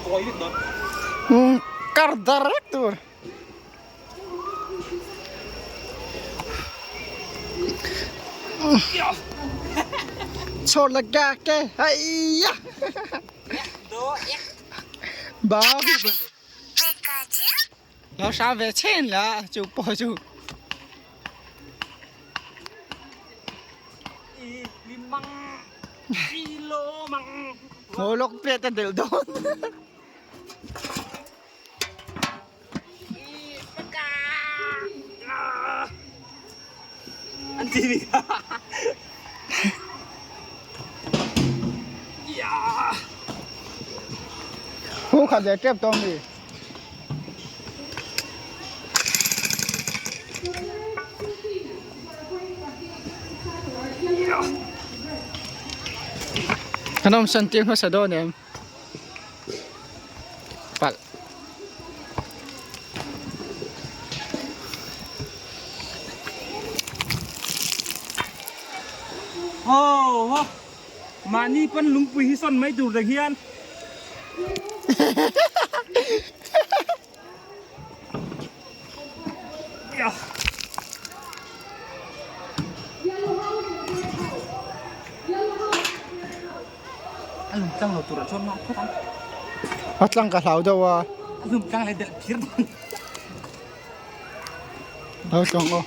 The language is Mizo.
Kawi vek dawn. Kar dar vek tur. Chhawr la ka ke haiya. Bahubali. Lo hram ve chen la chu pawh chu. Hmawlawk plate a delh dawn. Hu khat leh tep tawh a mi. Kan awm san tir hmasa dawn em? Palh. Aw haw mahni pawn lungpui hi sawn mai tur te hian. A lum tlang lo turah chuan ngah phawt ang. A tlang ka hlau deuh a. A lum tlang leh delh phir dawn. Hlau tlang aw.